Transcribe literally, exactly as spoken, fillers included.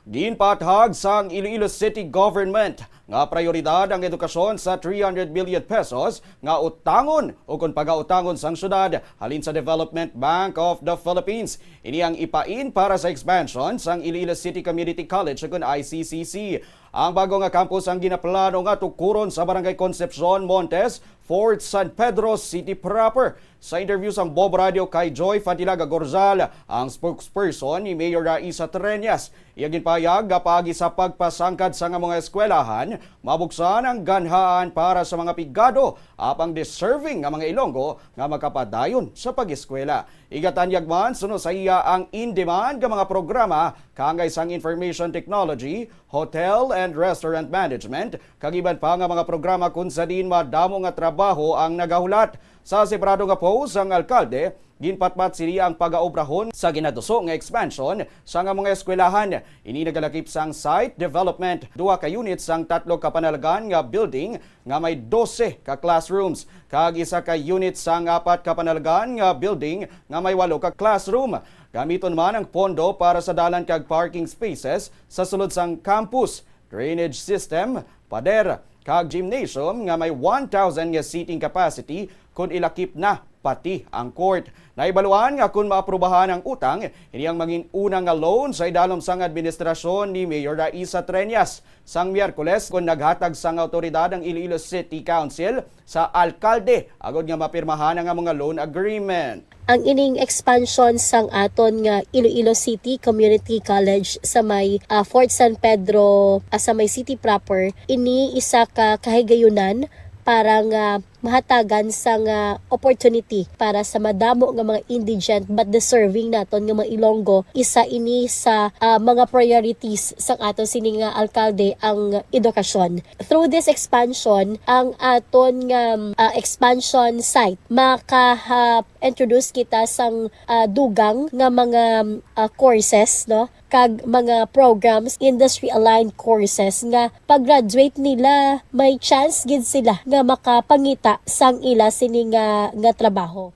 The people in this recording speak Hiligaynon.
Ginpathag sang Iloilo City Government nga prioridad ang edukasyon sa three hundred million pesos nga utangon o kon pagautangon sang syudad halin sa Development Bank of the Philippines. Ini ang ipain para sa expansion sang Iloilo City Community College o kon I C C C. Ang bago nga campus ang ginaplano nga tukuron sa Barangay Concepcion, Montes, Fort San Pedro City proper. Sa interview sang Bob Radio kay Joy Fadilaga Gorzal, ang spokesperson ni Mayor Raisa Treñas, iya ginpahayag nga paagi sa pagpasangkad sa nga mga eskwelahan, mabuksan ang ganhaan para sa mga pigado apang deserving nga mga Ilonggo nga makapadayon sa pag-eskwela. Igatanyag man suno sa iya ang in-demand nga mga programa kaangay sang information technology, hotel and restaurant management, kag iban pa nga mga programa kun sa diin madamo nga trabaho ang nagahulat. Sa separado nga post, ang alkalde ginpatpat sini ang pagaobrahon sa ginatuso nga expansion sa nga mga eskwelahan. Ini nagalakip sang site development, duha ka unit sang tatlo ka panalagan nga building nga may dose ka classrooms, kag isa ka unit sang apat ka panalagan nga building nga may walo ka classroom. Gamiton man ang pondo para sa dalan kag parking spaces sa sulod sang campus, drainage system, pader, kag gymnasium nga may one thousand nga seating capacity kon ilakip na pati ang court. Nahibaluan nga kon maaprubahan ang utang, ini ang mangin-una nga loan sa idalom sang administrasyon ni Mayor Raisa Treñas. Sang Miyerkules, kon naghatag sang awtoridad ang Iloilo City Council sa alkalde agod nga mapirmahan ang mga loan agreement. Ang ining expansion sang aton nga Iloilo City Community College sa may, ah, Fort San Pedro, ah, sa may city proper, ini isa ka kahigayunan para nga mahatagan sang, ah, opportunity para sa madamo nga mga indigent but deserving naton nga mga Ilonggo. Isa ini sa, ah, mga priorities sang aton sini nga alkalde, ang edukasyon. Through this expansion, ang aton nga, ah, expansion site maka-, ah, introduce kita sang, ah, dugang nga mga, ah, courses, no? Kag mga programs, industry-aligned courses nga pag-graduate nila, may chance gid sila nga makapangita sang ila sini nga, nga trabaho.